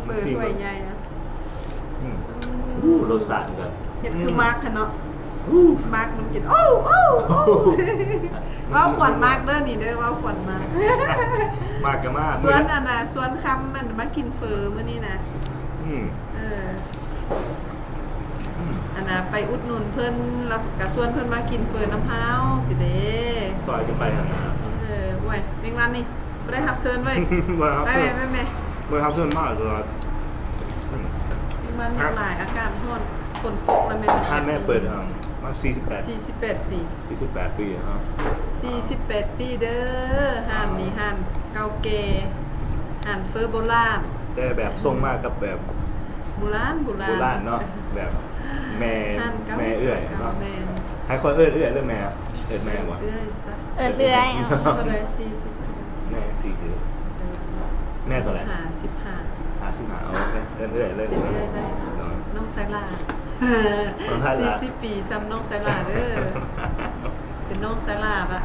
ເປີດ ຊີ້ມ ຖ້ວຍໃຫຍ່ອະ ອືມ ໂອ້ ລົດຊາດມັນກໍ ເຮັດຄື ອືມ ໝາກຫັ້ນເນາະ ໂອ້ ໝາກມັນກິນ ໂອ້ ໂອ້ ໂອ້ ເວົ້າຂວັນໝາກເດີນີ້ເດີ ເວົ້າຂວັນໝາກ ໝາກກໍມາ ຊວນ ມື້ນັ້ນ ອັນນ່າ ຊວນຄຳ ອັນ ມາກິນເຝີມື້ນີ້ນະ ອືມ ເອີ ອືມ ອັນນ່າ ໄປອຸດໜູນເພິ່ນ ແລ້ວກໍຊວນເພິ່ນມາກິນເຝີນຳເຮົາຊີ້ເດ້ ຊອຍກັນໄປຫັ້ນນະ ເອີ ໂອ້ຍ ແມງວັນນີ້ ບໍ່ໄດ້ຮັບເຊີນເວີຍ ບໍ່ໄດ້ຮັບເຊີນ ແມ່ ແມ່ ບໍ່ໄດ້ຮັບເຊີນມາ ແຕ່ວ່າ ອືມ ແມງວັນຫຼາຍ ອາກາດຮ້ອນ ຝົນຕົກແລ້ວແມ່ນ ຮ້ານແມ່ເປີດ ເອີ ມາສີ່ສິບແປດ ສີ່ສິບແປດປີ ສີ່ສິບແປດປີເນາະ ສີ່ສິບແປດປີເດີ ຮ້ານນີ້ຮ້ານເກົ່າແກ່ ຮ້ານເຝີໂບລານ ແຕ່ແບບຊົງມາກັບແບບ ໂບລານ ໂບລານ ໂບລານເນາະ ແບບແມ່ ແມ່ເອື້ອຍເນາະ ແມ່ນ ໃຫ້ຂ້ອຍເອີ້ນເອື້ອຍ ຫຼື ແມ່ ເອີ້ນແມ່ບໍ່ ເອື້ອຍຊະ ເອີ້ນເອື້ອຍ ເອີ ເທົ່າໃດ ສີ່ສິບ ແມ່ສີ່ສິບ ເອີ ແມ່ເທົ່າໃດ ຫ້າສິບຫ້າ ຫ້າສິບຫ້າ ໂອເຄ ເອີ້ນເອື້ອຍເລີຍ ເອີ້ນເອື້ອຍໄດ້ ເນາະ ນ້ອງສາລາ ນ້ອງສາລາ ສີ່ສິບປີ ສ່ຳນ້ອງສາລາເດີ. ເປັນນ້ອງສາລາລະ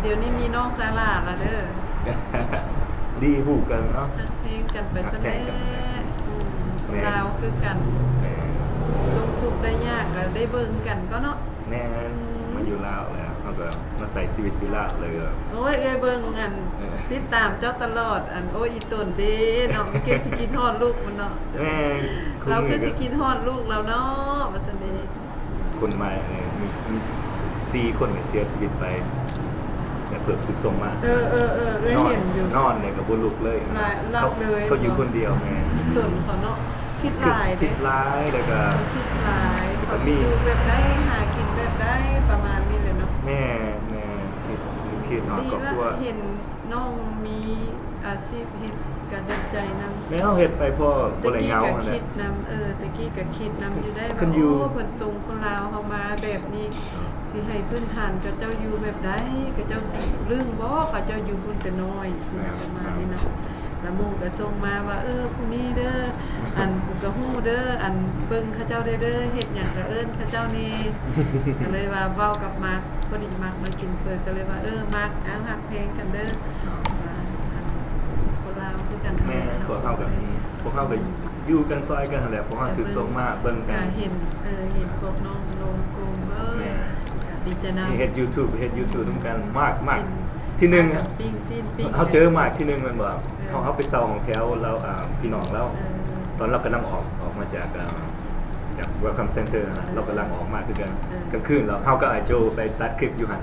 ດຽວນີ້ມີນ້ອງສາລາລະເດີ ດີ ຮູ້ກັນເນາະ ຮັກແພງກັນໄປຊະແຫຼະ ຮັກແພງກັນ ອືມ ແມ່ນ ຄົນລາວຄືກັນ ແມ່ນ ຕົກທຸກໄດ້ຍາກກໍໄດ້ເບິ່ງກັນກໍເນາະ ແມ່ນ ອືມ ມາຢູ່ລາວແລ້ວ ເຮົາກໍມາໃຊ້ຊີວິດຢູ່ລາວເລີຍ ໂອ້ຍ ເອື້ອຍເບິ່ງ ອັນ ເອີ ຕິດຕາມເຈົ້າຕະຫຼອດ ອັນ ໂອ້ຍ ອີຕົນເດ້ເນາະ ເກດຊິຄິດຮອດລູກມັນເນາະ ແມ່ນ ລາວຄືຊິຄິດຮອດລູກລາວເນາະ ວ່າຊັ້ນເດ້. ຄົນມາ ເອີ ມີ ມີສີ່ຄົນນີ້ເສຍຊີວິດໄປ ແຕ່ເພິ່ນຖືກສົ່ງມາ ເອີ ເອີ ເອີ ເອື້ອຍເຫັນຢູ່ ນອນນີ້ກໍບໍ່ລຸກເລີຍ ເຂົາ ເຂົາຢູ່ຄົນດຽວ ແມ່ນ ມີຕົນເຂົາເນາະ ຄິດຫຼາຍເດ້ ຄິດຫຼາຍ ແລ້ວກໍ ເຂົາຄິດຫຼາຍ ເຂົາຊິຢູ່ແບບໃດ ຫາກິນແບບໃດ ປະມານນີ້ແຫຼະເນາະ ແມ່ນ ແມ່ນ ຄິດ ຄິດຮອດຄອບຄົວ ເຫັນ ນ້ອງມີອາຊີບເຮັດກໍດີໃຈນຳ ແມ່ນ ເຮົາເຮັດໄປພໍບໍ່ໄດ້ເຫງົາ ແຕ່ກີ້ກໍຄິດນຳ ເອີ ແຕ່ກີ້ກໍຄິດນຳຢູ່ໄດ໋ວ່າ ໂອ້ ເພິ່ນສົ່ງຄົນລາວເຮົາມາແບບນີ້ ຊິໃຫ້ພື້ນຖານເຂົາເຈົ້າຢູ່ແບບໃດ ເຂົາເຈົ້າຊິລຶ້ງບໍ່ ເຂົາເຈົ້າຢູ່ພຸ້ນແຕ່ນ້ອຍ ຊິປະມານນີ້ນະ ລະໝູ່ກໍສົ່ງມາວ່າ ເອີ ຜູ້ນີ້ເດີ ອັນ ກູກໍຮູ້ເດີ ອັນ ເບິ່ງເຂົາເຈົ້າແດ່ເດີ ເຮັດຫຍັງກໍເອີ້ນເຂົາເຈົ້າແດ່ ກໍເລີຍວ່າເວົ້າກັບມາກ ພໍດີມາກມາກິນເຝີ ກໍເລີຍວ່າ ເອີ ມາກ ເອົາ ຮັກແພງກັນເດີ ວ່າ ອັນ ຄົນລາວຄືກັນ ແມ່ນ ພວກເຮົາກໍ ພວກເຮົາກໍຢູ່ກັນຊ່ອຍກັນຫັ້ນແຫຼະ ພວກເຮົາຖືກສົ່ງມາເບິ່ງກັນ ກໍເຫັນ ເອີ ເຫັນພວກນ້ອງລົງກຸ່ມ ເອີ ແມ່ນ ກໍດີໃຈນຳ ເຮັດຢູທູບ ເຮັດຢູທູບນຳກັນ ມາກ ມາກ ທີໜຶ່ງ ປີ້ງຊີ້ນ ປີ້ງ ເຮົາເຈີມາກທີໜຶ່ງແມ່ນບໍ່ ເອີ ເຮົາ ເຮົາໄປເຊົ່າຫ້ອງແຖວລາວ ອ່າ ພີ່ນ້ອງລາວ ເອີ ຕອນລາວກຳລັງອອກ ອອກມາຈາກ ອ່າ ຈາກ Welcome Center ຫັ້ນນະ ເອີ ລາວກຳລັງອອກມາຄືກັນ ເອີ ກາງຄືນ ແລ້ວເຮົາກັບອ້າຍໂຈໄປຕັດຄລິບຢູ່ຫັ້ນ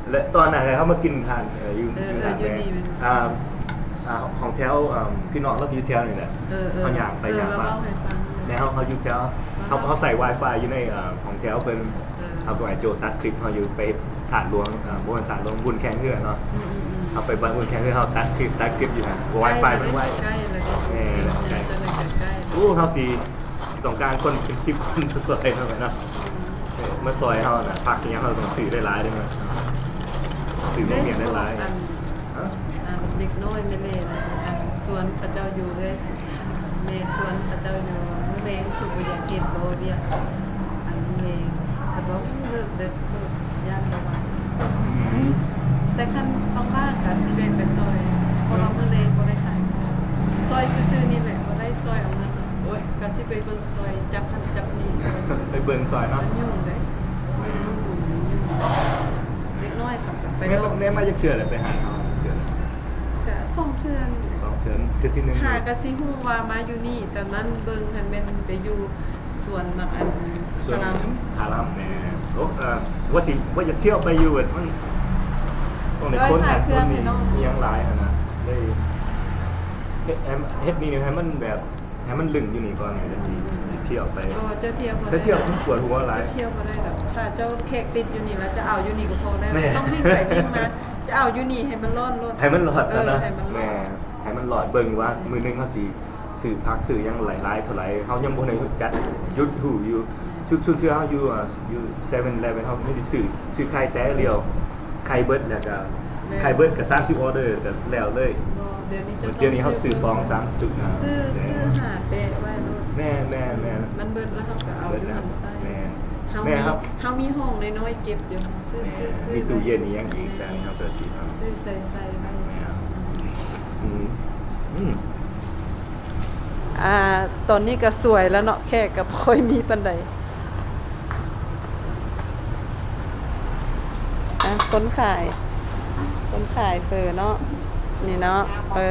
ແລະ ຕອນນັ້ນເຮົາມາກິນຮ້ານ ເອີ ຢູ່ ເອີ ຢູ່ຮ້ານ ເອີ ແມ່ ຢູ່ນີ້ແມ່ນບໍ່ ອ່າ ອ່າ ຫ້ອງແຖວ ອ່າ ພີ່ນ້ອງລາວຢູ່ແຖວນີ້ແຫຼະ ເອີ ເອີ ເຮົາຍ່າງໄປ ເອີ ຍ່າງມາ ແມ່ນເຮົາ ເຮົາຢູ່ແຖວ ເຮົາ ເຮົາໃຊ້ Wi-Fi ຢູ່ໃນ ອ່າ ຫ້ອງແຖວເພິ່ນ ເອີ ເຮົາກັບອ້າຍໂຈຕັດຄລິບເຮົາຢູ່ໄປທາດຫຼວງ ອ່າ ບໍ່ແມ່ນທາດຫຼວງ ບຸນແຂ່ງເຮືອເນາະ ອືມໆໆ ເຮົາໄປບ້ານບຸນແຂ່ງເຮືອ ເຮົາຕັດຄລິບ ຕັດຄລິບຢູ່ຫັ້ນ Wi-Fi ມັນໄວ ໃກ້ແລ້ວເດ້ ເອີ ໃກ້ ໂອ້ ເຮົາຊິ ຊິຕ້ອງການຄົນເປັນສິບຄົນມາຊ່ອຍເນາະ ເນາະ ເອີ ມາຊ່ອຍເຮົານະ ຜັກອີ່ຫຍັງເຮົາຕ້ອງຊື້ຫຼາຍໆເດ້ ຊື້ໝາກໝຽນຫຼາຍໆ ອັນ ເອີ ອັນເດັກນ້ອຍແມ່ເລນະ ອັນ ຊວນເຂົາເຈົ້າຢູ່ເລີຍ ແມ່ຊວນເຂົາເຈົ້າຢູ່ ມື້ແລງຊິບໍ່ຢາກເຮັດບໍ່ວຽກ ອັນນີ້ເລີຍ ເພິ່ນວ່າ ເລີກເດີ ຢ້ານບໍ່ວ່າ ອືມ ແຕ່ຄັນວ່າງໆກໍຊິແບ່ງໄປຊ່ອຍ ເພາະວ່າ ເອີ ມື້ແລງບໍ່ໄດ້ຂາຍ ຊ່ອຍຊື່ໆນີ້ແຫຼະ ບໍ່ໄດ້ຊ່ອຍເອົາເງິນ ໂອ້ຍ ກໍຊິໄປເບິ່ງຊ່ອຍ ຈັບຫັ້ນຈັບນີ້ຊ່ອຍ ໄປເບິ່ງຊ່ອຍເນາະ ມັນຫຍຸ້ງເດ້ ເອີ ເດັກນ້ອຍກໍໄປ ແມ່ ແມ່ມາຈັກເທື່ອແລ້ວ ໄປຫາເຮົາຈັກເທື່ອແລ້ວ ກະສອງເທື່ອນີ້ແຫຼະ ສອງເທື່ອ ເທື່ອທີໜຶ່ງ ຫາກະຊິຮູ້ວ່າມາຢູ່ນີ້ ຕອນນັ້ນເບິ່ງຫັ້ນແມ່ນໄປຢູ່ສວນໝາກອັນ ສວນ ພາລຳ ພາລຳ ແມ່ນ ໂອ້ ເອີ ວ່າຊິ ວ່າຈະທ່ຽວໄປຢູ່ ມັນຕ້ອງໄດ້ຂົນຫັ້ນຂົນນີ້ ອີ່ຫຍັງຫຼາຍຫັ້ນນະ ເລີຍເຮັດ ເຮັດນີ້ໃຫ້ມັນແບບ ໃຫ້ມັນລຶ້ງຢູ່ນີ້ກ່ອນ ແລ້ວຊິ ຊິທ່ຽວໄປ ບໍ່ ເຈົ້າທ່ຽວບໍ່ໄດ້ ເຈົ້າທ່ຽວມັນປວດຫົວຫຼາຍ ເຈົ້າທ່ຽວບໍ່ໄດ້ດອກ ຖ້າເຈົ້າແຂກຕິດຢູ່ນີ້ແລ້ວ ເຈົ້າເອົາຢູ່ນີ້ກໍພໍແລ້ວ ແມ່ນ ຕ້ອງວິ່ງໄປວິ່ງມາ ເຈົ້າເອົາຢູ່ນີ້ໃຫ້ມັນລອດໂລດ ໃຫ້ມັນລອດ ເອີ ເທົ່ານັ້ນ ໃຫ້ມັນລອດ ແມ່ນ ໃຫ້ມັນລອດ ເບິ່ງວ່າ ອືມ ມື້ໜຶ່ງເຮົາຊິຊື້ຜັກຊື້ຫຍັງຫຼາຍໆເທົ່າໃດ ເຮົາຍັງບໍ່ໄດ້ຮູ້ຈັກ ຢຸດຮູ້ຢູ່ ຊຸມເທື່ອເຮົາຢູ່ ອ່າ ຢູ່ເຊເວັ່ນອີເລເວັ່ນ ເຮົາມີແຕ່ຊື້ ຊື້ໄຂ່ແຕ່ດຽວ ໄຂ່ເບິດແລ້ວກໍ ແມ່ນ ໄຂ່ເບິດກໍສາມສິບອໍເດີກໍແລ້ວເລີຍ ບໍ່ ດຽວນີ້ເຮົາຊື້ສອງສາມຈຸດນະ ຊື້ ຊື້ຫ້າແຕະໄວ້ໂລດ ແມ່ນໆໆ ມັນເບິດແລ້ວເຮົາກໍເອົາຢູ່ຫັ້ນໃສ່ ແມ່ນ ເຮົາມີ ແເຮົາມີຫ້ອງນ້ອຍໆເກັບຢູ່ ຊື້ ຊື້ ຊື້ ມີຕູ້ເຢັນອີ່ຫຍັງອີກ ແຕ່ອັນນີ້ເຮົາກໍຊິເອົາ ຊື້ໃສ່ໃສ່ໄວ້ ແມ່ນ ອືມ ອືມ. ອ່າ ຕອນນີ້ກໍສວຍແລ້ວເນາະ ແຂກກໍບໍ່ຄ່ອຍມີປານໃດ. ອ່າ ຄົນຂາຍ ຄົນຂາຍເຝີເນາະ ນີ້ເນາະ ເອີ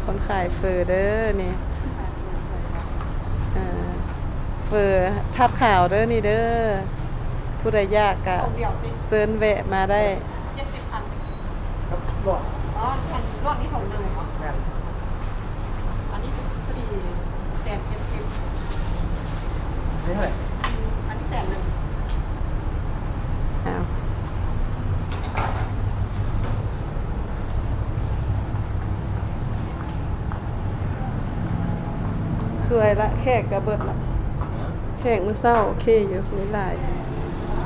ຄົນຂາຍເຝີເດີນີ້ ເອີ ເຝີທາດຂາວເດີນີ້ເດີ ຜູ້ໃດຢາກກະເຊີນແວະມາໄດ້. ເຈັດສິບພັນ ກັບລວກ ອໍ ອັນລວກນີ້ຖົງໜຶ່ງເນາະ ແມ່ນ ອັນນີ້ພໍດີແສນເຈັດສິບ ນີ້ເທົ່າໃດ? ອັນນີ້ແສນໜຶ່ງ ອ້າວ ສວຍລະ ແຂກກະເບິດລະ ແຂກມື້ເຊົ້າໂອເຄຢູ່ ມີຫຼາຍ.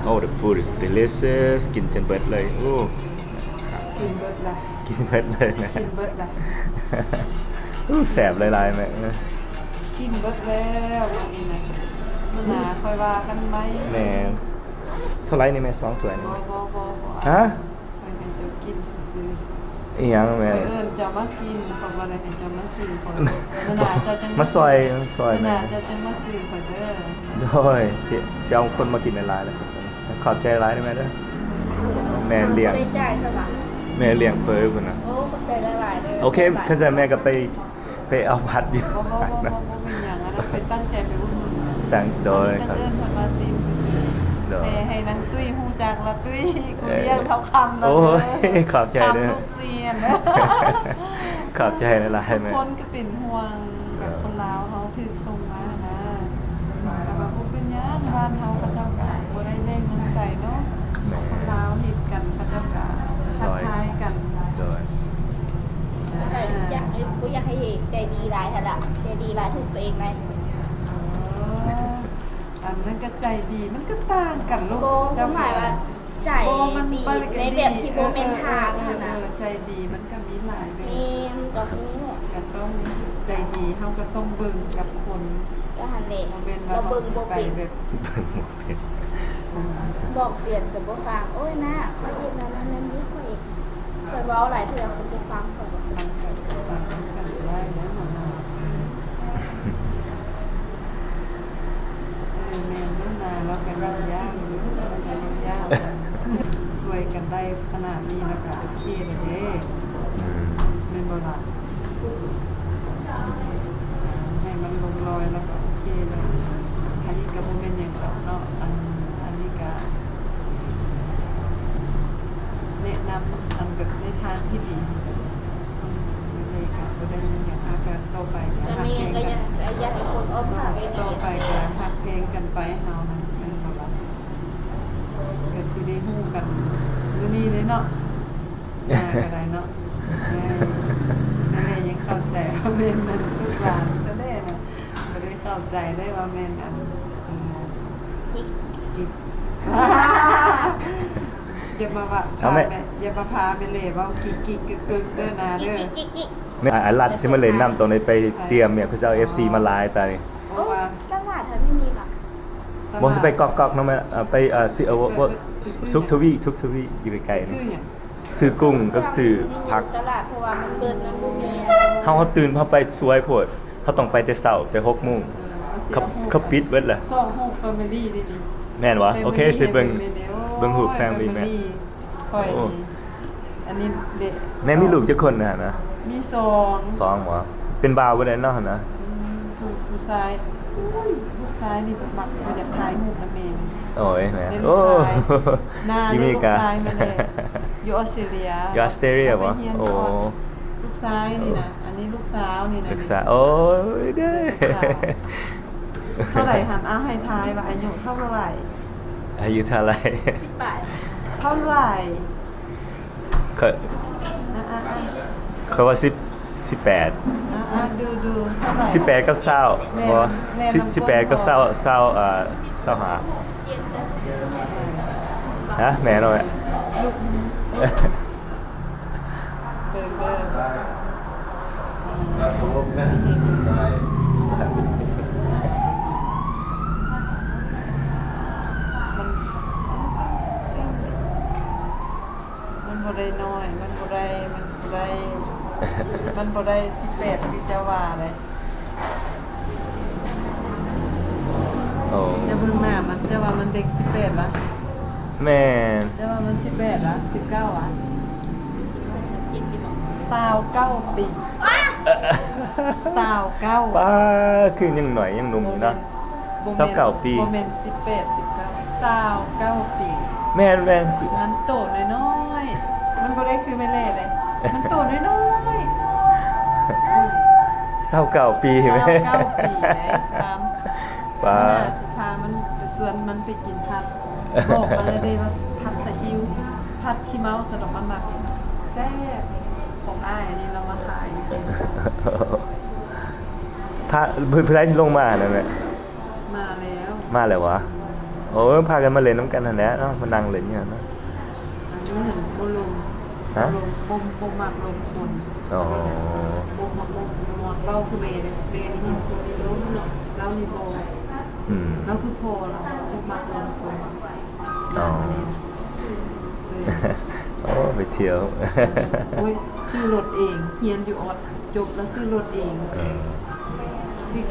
Oh, the food is delicious. ກິນຈົນເບິດເລີຍ. ໂອ້ ກິນເບິດລະ ກິນເບິດເລີຍ ກິນເບິດລະ. ໂອ້ ແຊບຫຼາຍໆ ແມ່. ກິນເບິດແລ້ວມື້ນີ້ນະ ມື້ໜ້າຄ່ອຍວ່າກັນໃໝ່. ແມ່ນ. ເທົ່າໃດນີ້ແມ່ ສອງຖ້ວຍນີ້? ບໍ່ ບໍ່ ບໍ່ ບໍ່. ຮະ? ຂ້ອຍໃຫ້ເຈົ້າກິນຊື່ໆ. ອີ່ຫຍັງແມ່? ຂ້ອຍເອີ້ນເຈົ້າມາກິນ ຂ້ອຍບໍ່ໄດ້ໃຫ້ເຈົ້າມາຊື້ຂ້ອຍ. ມື້ໜ້າເຈົ້າຈັ່ງມາຊ່ອຍ ມາຊ່ອຍ ມື້ໜ້າເຈົ້າຈັ່ງມາຊື້ຂ້ອຍເດີ. ໂດຍ ຊິ ຊິເອົາຄົນມາກິນຫຼາຍໆແລ້ວ. ຂອບໃຈຫຼາຍເດີແມ່ເດີ. ແມ່ລ້ຽງ ບໍ່ໄດ້ຈ່າຍຊະຫວາ? ແມ່ລ້ຽງເຝີພຸ້ນນະ. ໂອ້ ຂອບໃຈຫຼາຍໆເດີ. ໂອເຄ ແຊບຫຼາຍ. ຄັນຊັ້ນແມ່ກໍໄປ ໄປເອົາພັດຢູ່. ບໍ່ ບໍ່ ບໍ່ ບໍ່ ບໍ່ເປັນຫຍັງ ອັນນັ້ນເປັນຕັ້ງໃຈໄປອຸດໜູນ. ຕັ້ງ ໂດຍ ອັນນີ້ກໍເອີ້ນເພິ່ນມາຊິມຊື່ໆ. ໂດຍ ໃຫ້ ໃຫ້ນາງຕຸ້ຍຮູ້ຈັກລະ ຕຸ້ຍ ເອີ ກູລ້ຽງເທົ່າຄຳລະ. ໂອ້ຍ ຂອບໃຈເດີ ຄຳລູກສ່ຽນເດີ. ຂອບໃຈຫຼາຍໆແມ່. ຄົນກໍເປັນຫ່ວງ ແບບຄົນລາວເຮົາຖືກສົ່ງມານະ ແຕ່ວ່າບໍ່ເປັນຫຍັງ ບ້ານເຮົາເຂົາເຈົ້າກໍບໍ່ໄດ້ແບ່ງນ້ຳໃຈເນາະ. ແມ່ນ ຄົນລາວເຮັດກັນ ເຂົາເຈົ້າກໍທັກທາຍກັນ. ໂດຍ ອ່າ ຢາກ ບໍ່ຢາກໃຫ້ເຮັດ ໃຈດີຫຼາຍຫັ້ນລະ ໃຈດີຫຼາຍ ຖືກຕົວເອງໄດ໋. ອໍ ອັນນັ້ນກໍໃຈດີ ມັນກໍຕ່າງກັນລູກ. ບໍ່ ຄວາມໝາຍວ່າໃຈດີໃນແບບທີ່ບໍ່ແມ່ນທາງຫັ້ນນະ. ເອີ ໃຈດີມັນກໍມີຫຼາຍແບບ. ແມ່ນ ກໍຮູ້ ກໍຕ້ອງໃຈດີ ເຮົາກໍຕ້ອງເບິ່ງກັບຄົນ. ກໍຫັ້ນແຫຼະ ບໍ່ແມ່ນວ່າເຮົາຊິໄປແບບ ເບິ່ງບໍ່ເປັນ ເບິ່ງບໍ່ເປັນ. ບອກປ່ຽນກໍບໍ່ຟັງ. ໂອ້ຍ ນ້າ ຂ້ອຍເຮັດນັ້ນນັ້ນນີ້ ຂ້ອຍ ຂ້ອຍເວົ້າຫຼາຍເທື່ອ ຄົນບໍ່ຟັງ ຂ້ອຍວ່າ. ຟັງກັນໄດ້ແລ້ວເນາະ. ເອີ ແມ່ນເນາະ ນ້າລາວກໍຫຍຸ້ງຍາກຢູ່ ລາວກໍຫຍຸ້ງຍາກ. ຊ່ວຍກັນໄດ້ຂະໜາດນີ້ລະກະໂອເຄລະເດ້. ອືມ ແມ່ນບໍ່ລະ? ໃຫ້ມັນລົງລອຍລະກະໂອເຄລະ. ອັນນີ້ກະບໍ່ແມ່ນຫຍັງດອກເນາະ ອັນ ອັນນີ້ກະແນະນຳ ອັນແບບໃນທາງທີ່ດີ. ອືມ ນີ້ກະບໍ່ໄດ້ມີຫຍັງ ອາ ກະຕໍ່ໄປກະຮັກແພງກັນ ກໍຍັງຢາກໃຫ້ຄົນອ້ອມຂ້າງໄດ້ດີ ຕໍ່ໄປກະຮັກແພງກັນໄປເຮົານະ ແມ່ນບໍ່ລະ? ກະຊິໄດ້ຮູ້ກັນມື້ນີ້ເດ້ເນາະ ມາກໍໄດ້ເນາະ. ເອີ ນັ້ນແຫຼະ ຍັງເຂົ້າໃຈວ່າແມ່ນນັ້ນ ລູກຫຼານຊະແດ່ນະ ບໍ່ໄດ້ເຂົ້າໃຈໄດ້ວ່າແມ່ນອັນ ເອີ ຈິກ ຈິກ ຢ່າມາວ່າ ເອົາແມ່ ພາແມ່ ຢ່າມາພາແມ່ເຫຼເວົ້າກິກໆກຶກໆເດີນາເດີ. ແມ່ ອາລັດຊິມາເຫຼັ້ນນຳ ຕ້ອງໄດ້ໄປຕຽມແມ່ ເຂົາເຈົ້າເອັຟຊີມາຫຼາຍຕາຍ. ໂອ້ ຕະຫຼາດແຖວນີ້ມີບໍ່? ບໍ່ ຊິໄປກອກໆເນາະແມ່. ເອີ ໄປ ເອີ ຊິ ເອີ ເອີ ສຸກທະວີ ທຸກທະວີ ຢູ່ໃກ້ໆນີ້. ຊື້ຫຍັງ? ຊື້ກຸ້ງກັບຊື້ຜັກ. ຕະຫຼາດ ເພາະວ່າມັນເບິດ ມັນບໍ່ມີ. ເຮົາ ເຮົາຕື່ນ ເຮົາໄປສວຍໂພດ. ເຮົາຕ້ອງໄປແຕ່ເຊົ້າ ແຕ່ຫົກໂມງ ເອີ ເຂົາ ເຂົາປິດເບິດລະ. ສອງຮູບແຟມິລີເດນີ້ ແມ່ນບໍ່? ແຟມິລີ ໂອເຄ ຊິເບິ່ງ ເບິ່ງຮູບແຟມິລີແມ່. ຂ້ອຍນີ້ ອັນນີ້ເດະ ແມ່ມີລູກຈັກຄົນນະຫັ້ນນະ? ມີສອງ ສອງບໍ່? ເປັນບ່າວເບິດແລ້ວເນາະຫັ້ນນະ. ອືມ ຜູ້ ຜູ້ຊາຍ ໂອ້ຍ ລູກຊາຍນີ້ມັກ ມັກຢາກຖ່າຍຮູບນຳແມ່. ໂອ້ຍ ແມ່ ໂອ້ ລູກຊາຍ ຢູ່ອາເມລິກາ ແມ່ແຫຼະ ຢູ່ອອສເຕຣເລຍ ຢູ່ອອສເຕຣເລຍບໍ່? ໂອ້ ລູກຊາຍນີ້ນະ ອັນນີ້ລູກສາວນີ້ນະ ລູກສາວ ໂອ້ຍເດີ. ລູກສາວ ເທົ່າໃດຫັ້ນ? ເອົາໃຫ້ທາຍວ່າອາຍຸເທົ່າໃດ? ອາຍຸເທົ່າໃດ? ສິບປາຍ. ເທົ່າໃດ? ຂ້ອຍ ອ່າໆໆ ຂ້ອຍວ່າສິບ ສິບແປດ. ອ່າໆ ດູໆ ເທົ່າໃດ? ສິບແປດກັບຊາວ. ແມ່ນ ບໍ່ ແມ່ນ ສິບ ສິບແປດກັບຊາວ ຊາວ ເອີ ຊາວຫ້າ. ຮະ ແມ່ນບໍ່ແມ່? ເບິ່ງເດີ ອືມ ມັນ ມັນບໍ່ໄດ້ນ້ອຍ ມັນບໍ່ໄດ້ ມັນບໍ່ໄດ້ ມັນບໍ່ໄດ້ສິບແປດຄືເຈົ້າວ່າເດ້. ແຕ່ວ່າມັນເດັກສິບແປດລະ. ແມ່ນ. ແຕ່ວ່າມັນສິບແປດລະ ສິບເກົ້າລະ ຊາວເກົ້າປີ. ຊາວເກົ້າ. ປ້າ ຄືຍັງໜ້ອຍ ຍັງໜຸ່ມຢູ່ເນາະ. ບໍ່ແມ່ນ ຊາວເກົ້າປີ. ບໍ່ແມ່ນສິບແປດ ສິບເກົ້າ ຊາວເກົ້າປີ. ແມ່ນໆ. ມັນໂຕນ້ອຍໆ ມັນບໍ່ໄດ້ຄືແມ່ເລ່ເດ້ ມັນໂຕນ້ອຍໆ. ອືມ ຊາວເກົ້າປີ. ຊາວເກົ້າປີເດ້. ຕາມ ປ້າ ມາໜ້າຊິພາມັນໄປຊວນມັນໄປກິນຜັດ ບອກມາແລ້ວເດ້ວ່າຜັດສະອິ້ວ ຜັດຂີ້ເມົາ ສະດອກ ມັນມັກແຊບ. ຂອງອ້າຍນີ້ລາວມາຂາຍຢູ່. ພາ ຜູ້ໃດຊິລົງມາຫັ້ນນະແມ່? ມາແລ້ວ. ມາແລ້ວຫວາ? ໂອ້ຍ ພາກັນມາຫຼິ້ນນຳກັນຫັ້ນແຫຼະເນາະ ມານັ່ງຫຼິ້ນຢູ່ຫັ້ນນະ. ອັນນີ້ຫັ້ນບໍ່ລົມ. ຮະ? ບໍ່ລົມ ບໍ່ ບໍ່ມັກລົມຄົນ. ອໍ ບໍ່ມັກລົມ ບໍ່ມັກເວົ້າຄືແມ່ເດ້. ແມ່ນີ້ເຫັນຄົນນີ້ລົມເນາະ ລາວນີ້ບໍ່. ອືມ ລາວຄືພໍ່ລາວ ບໍ່ມັກລົມຄົນ. ອໍ ເອີ ໂອ້ ໄປທ່ຽວ. ໂອ້ຍ ຊື້ລົດເອງ ຮຽນຢູ່ອອດ ຈົບແລ້ວຊື້ລົດເອງ. ເອີ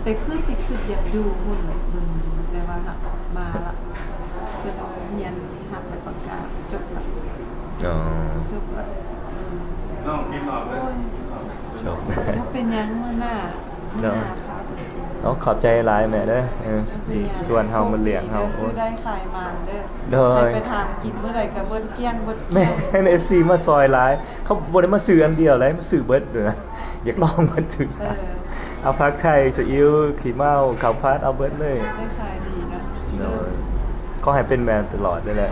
ແຕ່ຄືຊິຄິດຢາກຢູ່ພຸ້ນແຫຼະ ເບິ່ງ ແຕ່ວ່າຫາກມາລະ ເພິ່ນຮຽນຮັບໃບປະກາດ ຈົບລະ. ອໍ ຈົບລະ. ອືມ ໂອ້ຍ ຈົບ ບໍ່ເປັນຫຍັງ ມື້ໜ້າ ເນາະ ເນາະ ຂອບໃຈຫຼາຍແມ່ເດີ ເອີ ທີ່ຊວນເຮົາມາລ້ຽງເຮົາ. ໂອ້ຍ ຊື້ໄດ້ຂາຍໝານເດີ ໂດຍ ໃຜໄປຖາມກິນມື້ໃດກໍເບິດກ້ຽງ ເບິດກ້ຽງ. ແມ່ນ ເອັຟຊີ ມາຊ່ອຍຫຼາຍ ເຂົາບໍ່ໄດ້ມາຊື້ອັນດຽວໃດ ມາຊື້ເບິດເດີ ຢາກລອງເບິດທຸກຢ່າງ. ເອີ ເອົາຜັກໄທ ຊີອິ້ວ ຂີ້ເມົາ ເຂົ້າຜັດ ເອົາເບິດເລີຍ. ໄດ້ຂາຍດີນະ. ໂດຍ ຂໍໃຫ້ເປັນແບບນັ້ນຕະຫຼອດເລີຍແຫຼະ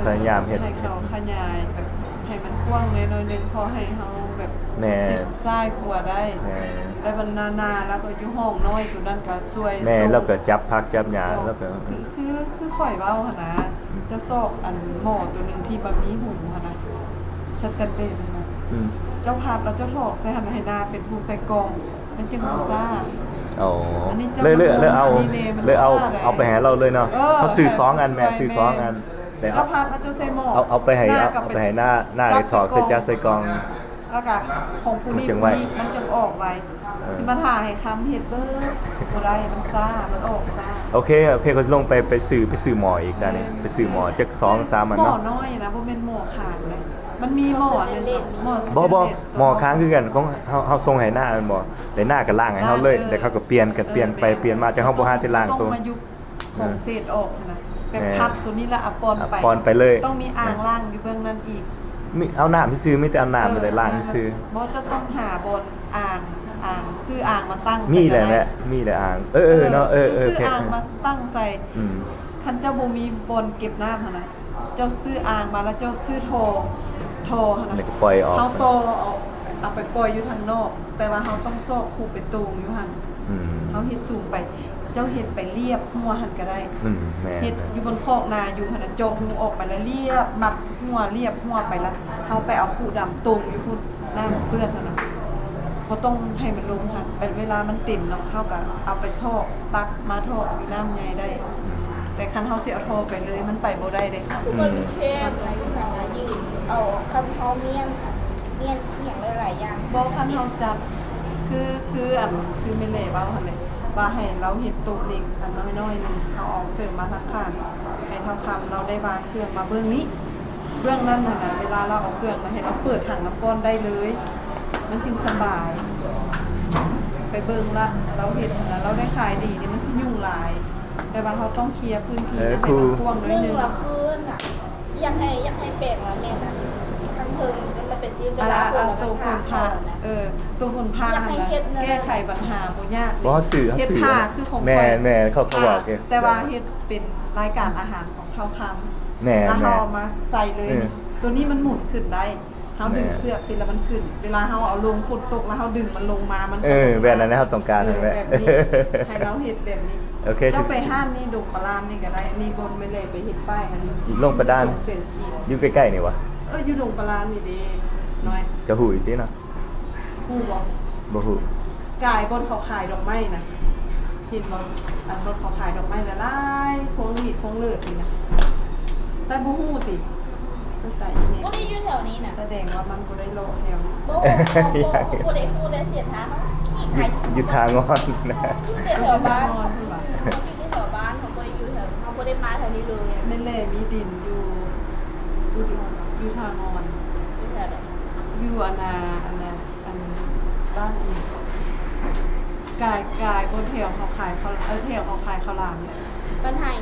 ພະຍາຍາມເຮັດ ໃຫ້ເຂົາຂະຫຍາຍແບບ ໃຫ້ມັນກວ້າງແດ່ໜ້ອຍໜຶ່ງ ພໍໃຫ້ເຮົາແບບ ແມ່ນ ສິບຊ້າຍຂວາໄດ້. ແມ່ນ ແລ້ວບັນດາໜ້າ ແລ້ວກໍຢູ່ຫ້ອງນ້ອຍໂຕນັ້ນກໍຊ່ວຍ. ແມ່ນ ແລ້ວກໍຈັບຜັກຈັບຫຍ້າ ແລ້ວກໍ ຄື ຄື ຄືຂ້ອຍເວົ້າຫັ້ນນະ ອືມ ເຈົ້າຊອກອັນໝໍ້ໂຕໜຶ່ງທີ່ບໍ່ມີຫູຫັ້ນນະ ສະແຕນເລດຫັ້ນນະ. ອືມ ເຈົ້າພັດແລ້ວເຈົ້າຖອກໃສ່ຫັ້ນ ໃຫ້ໜ້າເປັນຫູໃສ່ກ່ອງ ມັນຈຶ່ງບໍ່ຊ້າ. ອໍ ອັນນີ້ເຈົ້າ ເລີຍ ເລີຍ ເລີຍເອົາ ເລີຍເອົາ ເອົາໄປໃຫ້ລາວເລີຍເນາະ. ເອີ ເຮົາຊື້ສອງອັນແມ່ ຊື້ສອງອັນ. ເຈົ້າພັດວ່າເຈົ້າໃສ່ໝໍ້ ເອົາ ເອົາໄປໃຫ້ ເອົາໄປໃຫ້ໜ້າ ໜ້າໃຫ້ຖອກໃສ່ຈານໃສ່ກ່ອງ ແລ້ວກະຂອງຜູ້ນີ້ ມັນຈັ່ງໄວ ຜູ້ນີ້ມັນຈຶ່ງອອກໄວ. ເອີ ຊິມາຖ້າໃຫ້ຄຳເຮັດເບີດ ບໍ່ໄດ້ ມັນຊ້າ ມັນອອກຊ້າ. ໂອເຄ ໂອເຄ ຂ້ອຍຊິລົງໄປ ໄປຊື້ ໄປຊື້ໝໍ້ອີກດານີ້. ແມ່ນ ໄປຊື້ໝໍ້ຈັກສອງສາມອັນເນາະ. ໝໍ້ນ້ອຍນະ ບໍ່ແມ່ນໝໍ້ຄາງເດ້ ມັນມີໝໍ້ອັນໜຶ່ງ ໝໍ້ ບໍ່ ບໍ່ ໝໍ້ຄາງຄືກັນ ຂອງເຮົາ ເຮົາສົ່ງໃຫ້ນ້າແມ່ນບໍ່ ແລ້ວນ້າກໍລ້າງໃຫ້ເຮົາເລີຍ ແລ້ວເຂົາກໍປ່ຽນກັນ ປ່ຽນໄປປ່ຽນມາ ຈັ່ງເຮົາບໍ່ຫາແຕ່ລ້າງໂຕ. ຕ້ອງມາຍຸບຂອງເສດອອກຫັ້ນນະ ແບບພັດໂຕນີ້ແລ້ວເອົາປ່ອນໄປ ປ່ອນໄປເລີຍ. ຕ້ອງມີອ່າງລ້າງຢູ່ເບື້ອງນັ້ນອີກ. ມີ ເອົານ້ຳຊື່ໆ ມີແຕ່ເອົານ້ຳໄປລ້າງຊື່ໆ. ບໍ່ ເຈົ້າຕ້ອງຫາບ່ອນອ່າງ ອ່າງ ຊື້ອ່າງມາຕັ້ງໃສ່. ມີແຫຼະແມ່ ມີແຫຼະອ່າງ. ເອີ ເອີ ເນາະ ເອີ ເຈົ້າຊື້ອ່າງມາຕັ້ງໃສ່. ອືມ ຄັນເຈົ້າບໍ່ມີບ່ອນເກັບນ້ຳຫັ້ນນະ ເຈົ້າຊື້ອ່າງມາແລ້ວເຈົ້າຊື້ທໍ່ ທໍ່ຫັ້ນນະ ແລ້ວກໍປ່ອຍອອກ ເຮົາຕໍ່ເອົາ ເອົາໄປປ່ອຍຢູ່ທາງນອກ ແຕ່ວ່າເຮົາຕ້ອງຊອກຄູໄປໂຕ່ງຢູ່ຫັ້ນ. ອືມ ເຮົາເຮັດສູງໄປ ເຈົ້າເຮັດໄປລຽບຮົ້ວຫັ້ນກໍໄດ້. ອືມ ແມ່ນ ເຮັດຢູ່ບົນຄອກນາຢູ່ຫັ້ນນະ ເຈາະຮູອອກໄປແລ້ວລຽບ ມັດຮົ້ວລຽບຮົ້ວໄປລະ ເຮົາໄປເອົາຄູດຳໂຕ່ງຢູ່ພຸ້ນ ນ້ຳເປື້ອນຫັ້ນນະ ບໍ່ຕ້ອງໃຫ້ມັນລົງຫັ້ນ ໄປເວລາມັນເຕັມເນາະ ເຮົາກໍເອົາໄປຖອກ ຕັກມາຖອກຢູ່ນ້ຳໃຫຍ່ໄດ້. ອືມ ແຕ່ຄັນເຮົາຊິເອົາທໍ່ໄປເລີຍ ມັນໄປບໍ່ໄດ້ເດ້. ອືມ ມັນແຄບນະ ຢູ່ຫັ້ນນະ ຢືນເອົາ ຄັນເຮົາມ້ຽນ ມ້ຽນອີ່ຫຍັງຫຼາຍໆຢ່າງ. ບໍ່ ຄັນເຮົາຈັບ ຄື ຄືອັນ ຄືແມ່ເລ່ເວົ້າຫັ້ນແຫຼະ ວ່າໃຫ້ລາວເຮັດໂຕະເຫຼັກອັນນ້ອຍໆໜຶ່ງ ເຮົາເອົາເສີມມາທາງຂ້າງ ໃຫ້ທ້າວຄຳລາວໄດ້ວາງເຄື່ອງມາເບື້ອງນີ້ ເບື້ອງນັ້ນຫັ້ນນະ ເວລາລາວເອົາເຄື່ອງມາເຮັດ ລາວເປີດຖັງນ້ຳກ້ອນໄດ້ເລີຍ ມັນຈຶ່ງສະບາຍ. ໄປເບິ່ງລະ ລາວເຮັດຫັ້ນນະ ລາວໄດ້ຂາຍດີນີ້ ມັນຊິຫຍຸ້ງຫຼາຍ ແຕ່ວ່າເຮົາຕ້ອງເຄຍພື້ນທີ່ ເອີ ໃຫ້ມັນກວ້າງໜ້ອຍໜຶ່ງ. ຄືນນະ ຢາກໃຫ້ ຢາກໃຫ້ແປງລະແມ່ນນະ ທາງເທິງມັນເປັນຊິເວລາຝົນ ໂຕຝົນຟ້າ ເອີ ໂຕຝົນຟ້າຫັ້ນນະ ແກ້ໄຂບັນຫາບໍ່ຍາກ. ບໍ່ ເຮົາຊື້ ເຮົາຊື້ ເຮັດຜ້າຄືຂອງຂ້ອຍ. ແມ່ນໆ ເຂົາ ເຂົາເວົ້າ ແຕ່ວ່າເຮັດເປັນລາຍການອາຫານຂອງທ້າວຄຳ. ແມ່ນໆ ແລ້ວເຮົາເອົາມາໃສ່ເລີຍ. ເອີ ຕົວນີ້ມັນໝູນຂຶ້ນໄດ້ ເຮົາດຶງເຊືອກຊິແລ້ວມັນຂຶ້ນ ເວລາເຮົາເອົາລົງ ຝົນຕົກແລ້ວເຮົາດຶງມັນລົງມາ ມັນ ເອີ ແບບນັ້ນເຮົາຕ້ອງການຫັ້ນແຫຼະ ແບບນີ້ ໃຫ້ລາວເຮັດແບບນີ້. ໂອເຄ ເຈົ້າໄປຮ້ານນີ້ ດົງປະລານນີ້ກໍໄດ້ ນີ້ບ່ອນແມ່ເລ່ໄປເຮັດປ້າຍຫັ້ນ ລົງປະດານ ຢູ່ໃກ້ໆນີ້ຫວາ? ເອີ ຢູ່ດົງປະລານນີ້ເດ້ນ້ອຍ. ເຈົ້າຮູ້ຢູ່ຕິເນາະ? ຮູ້ບໍ່? ບໍ່ຮູ້. ກາຍບ່ອນເຂົາຂາຍດອກໄມ້ນະ ເຫັນບໍ່? ອັນບ່ອນເຂົາຂາຍດອກໄມ້ຫຼາຍໆ ພວງຫຼີດພວງເລີດນີ້ນະ ແຕ່ບໍ່ຮູ້ຕິ? ຕັ້ງແຕ່ອີເມ ບໍ່ໄດ້ຢູ່ແຖວນີ້ນະ ສະແດງວ່າມັນບໍ່ໄດ້ເລາະແຖວນີ້. ບໍ່ ບໍ່ ບໍ່ໄດ້ຮູ້ແຕ່ເສັ້ນທາງ ຂີ່ໄກ ຢູ່ທ່າງ່ອນນະ ຢູ່ແຖວບ້ານ ຢູ່ແຖວບ້ານ ບໍ່ໄດ້ຢູ່ ໄດ້ມາແຖວນີ້ເລີຍ. ແມ່ນແຫຼະ ມີດິນຢູ່ ຢູ່ ຢູ່ທ່າງ່ອນ ຢູ່ແຖວໃດ? ຢູ່ອັນນ່າ ອັນນ່າ ອັນບ້ານອີ່ຫຍັງ ກາຍ ກາຍ ບໍ່ ແຖວເຮົາຂາຍເຂົ້າ ເອີ ແຖວເຮົາຂາຍເຂົ້າຫຼາມແຫຼະ ບ້ານໄຮ່.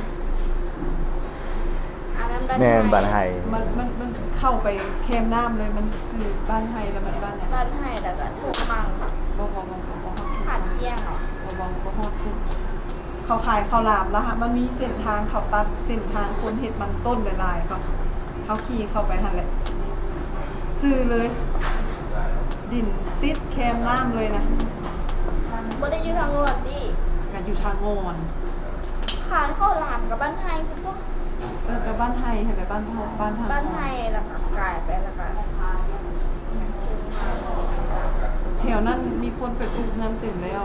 ອັນນັ້ນບ້ານ ແມ່ນ ໄຮ່ ບ້ານໄຮ່. ມັນ ມັນ ມັນເຂົ້າໄປແຄມນ້ຳເລີຍ ມັນຊື່ບ້ານໄຮ່ ແລ້ວມັນບ້ານຫຍັງ? ບ້ານໄຮ່ ແລ້ວກໍທົ່ງມັງ. ບໍ່ ບໍ່ ບໍ່ ບໍ່ ບໍ່ຮອດ ຫາດກ້ຽງເນາະ. ບໍ່ ບໍ່ ບໍ່ຮອດພຸ້ນ. ເຂົາຂາຍເຂົ້າຫຼາມລະ ມັນມີເສັ້ນທາງເຂົາຕັດ ເສັ້ນທາງຄົນເຮັດມັນຕົ້ນຫຼາຍໆ ເຂົາ ເຮົາຂີ່ເຂົ້າໄປຫັ້ນແຫຼະ ຊື່ເລີຍ ດິນຕິດແຄມນ້ຳເລີຍນະ. ບໍ່ໄດ້ຢູ່ທ່າງ່ອນຕິ? ກະຢູ່ທ່າງ່ອນ. ຂາຍເຂົ້າຫຼາມກັບບ້ານໄຮ່ພຸ້ນຕົວະ. ເອີ ກັບບ້ານໄຮ່ຫັ້ນແຫຼະ ບ້ານ ບ້ານ ບ້ານໄຮ່ ແລ້ວກໍກາຍໄປ ແລ້ວກໍ ແຖວນັ້ນມີຄົນໄປປູກເຮືອນເຕັມແລ້ວ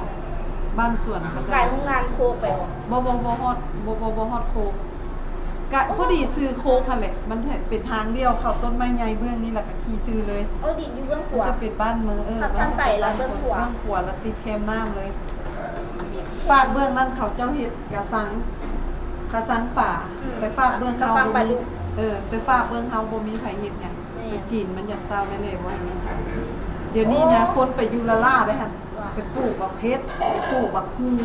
ບ້ານສວນເຂົາເຈົ້າ. ກາຍໂຮງງານໂຄກໄປບໍ່? ບໍ່ ບໍ່ ບໍ່ຮອດ ບໍ່ ບໍ່ ບໍ່ຮອດໂຄກ. ກະພໍດີຊື່ໂຄກຫັ້ນແຫຼະ ມັນເປັນທາງລ້ຽວເຂົ້າຕົ້ນໄມ້ໃຫຍ່ເບື້ອງນີ້ ແລ້ວກະຂີ່ຊື່ເລີຍ. ເອີ ດິນຢູ່ເບື້ອງຂວາ ມັນຈະເປັນບ້ານເມືອງ. ເອີ ຄັນຊັ້ນໄປແລ້ວເບື້ອງຂວາ ເບື້ອງຂວາ ແລ້ວຕິດແຄມນ້ຳເລີຍ. ຟາກເບື້ອງນັ້ນເຂົາເຈົ້າເຮັດກະຊັງ ກະຊັງປາ. ອືມ ແຕ່ຟາກເບື້ອງເຮົາບໍ່ມີ. ເອີ ແຕ່ຟາກເບື້ອງເຮົາບໍ່ມີໃຜເຮັດຫຍັງ. ແມ່ນ ແຕ່ຈີນມັນຢາກເຊົາແນ່ໆ ບໍ່ໃຫ້ມັນ. ດຽວນີ້ນະ ໂອ້ ຄົນໄປຢູ່ລ້າໆ ໄດ້ຫັ້ນ ວ່າ ໄປປູກບັກເຜັດ ໄປປູກບັກຫຸ່ງ.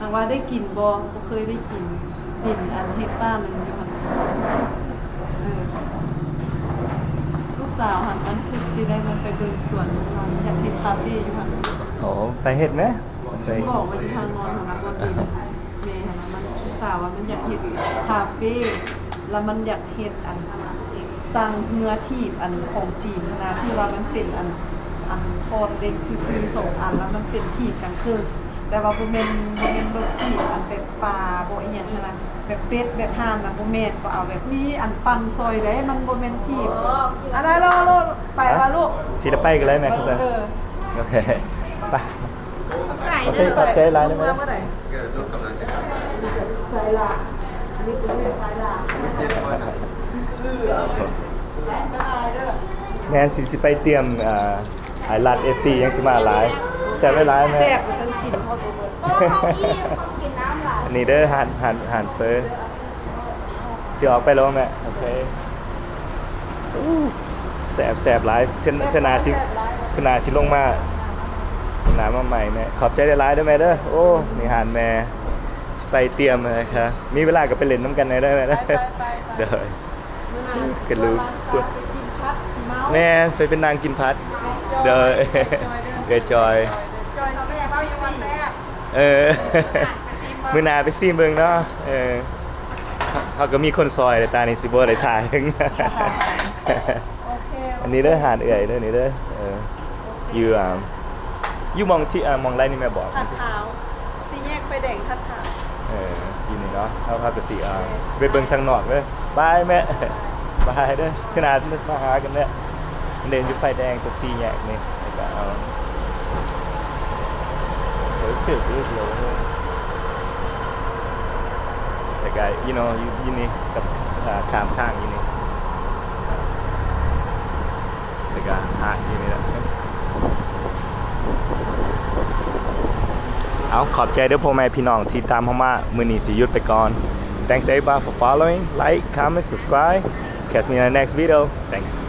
ຫາກວ່າໄດ້ກິນບໍ່? ບໍ່ເຄີຍໄດ້ກິນ ດິນອັນເຮັກຕາໜຶ່ງຢູ່ຫັ້ນ. ເອີ ລູກສາວຫັ້ນ ມັນຄິດຊິໄດ້ມັນໄປເບິ່ງສວນ ມັນຢາກເຮັດຄາເຟຢູ່ຫັ້ນ. ໂອ້ ໄປເຮັດແມະ. ບອກວ່າຢູ່ທາງນອນຫັ້ນນະ ບ່ອນດິນ ແມ່ຫັ້ນນະ ມັນ ສາວວ່າມັນຢາກເຮັດຄາເຟ ແລ້ວມັນຢາກເຮັດອັນ ສ້າງເຮືອຖີບອັນຂອງຈີນຫັ້ນນະ ທີ່ວ່າມັນເປັນອັນ ອັນທ່ອນເຫຼັກຊື່ໆ ສອງອັນ ແລ້ວມັນເປັນຖີບກັນເຄິ່ງ ແຕ່ວ່າບໍ່ແມ່ນ ບໍ່ແມ່ນລົດຖີບອັນແບບປາ ບໍ່ອີ່ຫຍັງຫັ້ນນະ ແບບເປັດ ແບບຫ່ານນະ ບໍ່ແມ່ນ. ກໍເອົາແບບມີອັນປັ່ນຊ່ອຍເດ້ ມັນບໍ່ແມ່ນຖີບ. ອໍ ອັນນັ້ນໂລດ ໂລດ ໄປວ່າລູກ ຊິໄດ້ໄປກັນເລີຍແມ່. ເອີ ໂອເຄ ໄປ. ຂອບໃຈເດີ ຂອບໃຈຫຼາຍເດີແມ່. ສາຍຫຼາ ອັນນີ້ເປັນແມ່ສາຍຫຼາ. ແມ່ນ ຊິ ຊິໄປຕຽມ ເອີ ໄອລັດ ເອັຟຊີ ຍັງຊິມາຫຼາຍ. ແຊບຫຼາຍໆແມ່. ແຊບ ວ່າຊັ້ນກິນຮອດບໍ່ເບິດ. ໂອ້ ເຂົາອີ່ມ ເຂົາກິນນ້ຳຫຼາຍ. ອັນນີ້ເດີ ຮ້ານ ຮ້ານ ຮ້ານເຝີ. ຊິອອກໄປແລ້ວແມ່. ໂອເຄ. ອູ້ ແຊບ ແຊບຫຼາຍ. ເທື່ອ ເທື່ອໜ້າຊິ ເທື່ອໜ້າຊິລົງມາ ໜ້າມາໃໝ່ແມ່. ຂອບໃຈຫຼາຍໆເດີແມ່ເດີ. ໂອ້ ນີ້ຮ້ານແມ່ ຊິໄປຕຽມນະຄະ. ມີເວລາກໍໄປຫຼິ້ນນຳກັນແດ່ເດີແມ່ເດີ. ໄປ ໄປ ໄປ ໂດຍ. ກະລູກ ໄປກິນຜັດ ກິນເມົາ. ແມ່ນ ໄປເປັນນາງກິນຜັດ. ໂດຍ ເອື້ອຍຈອຍ ເອື້ອຍຈອຍ. ເອີ ມື້ໜ້າໄປຊີມເບິ່ງເນາະ. ເອີ ເຮົາກໍມີຄົນຊ່ອຍແລ້ວ ຕານີ້ຊິບໍ່ໄດ້ຖ່າຍ. ໂອເຄ ອັນນີ້ເດີ ຮ້ານເອື້ອຍເດີ ນີ້ເດີ. ເອີ ຢູ່ ອ່າ ຢູ່ໝ່ອງທີ່ ອ່າ ໝ່ອງໃດນີ້ແມ່ບອກ? ທາດຂາວ ສີ່ແຍກໄຟແດງທາດຂາວ. ເອີ ຢູ່ນີ້ເນາະ. ເຮົາ ເຮົາກໍຊິ ອ່າ ຊິໄປເບິ່ງທາງນອກເດີ. ບາຍແມ່. ບາຍເດີ. ເທື່ອໜ້າມາຫາກັນເດີ. ອັນນີ້ຢູ່ໄຟແດງຕົວສີ່ແຍກນີ້ ແລ້ວກໍເອົາ ແລ້ວກໍ you know ຢູ່ ຢູ່ນີ້ກັບ ເອີ ຂ້າມທາງຢູ່ນີ້ ແລ້ວກໍຫາດຢູ່ນີ້ແຫຼະ. ເອົາ ຂອບໃຈເດີພໍ່ແມ່ພີ່ນ້ອງທີ່ຕາມເຮົາມາ. ມື້ນີ້ຊິຢຸດໄປກ່ອນ. Thanks everybody for following. Like, comment, subscribe. Catch me in the next video. Thanks.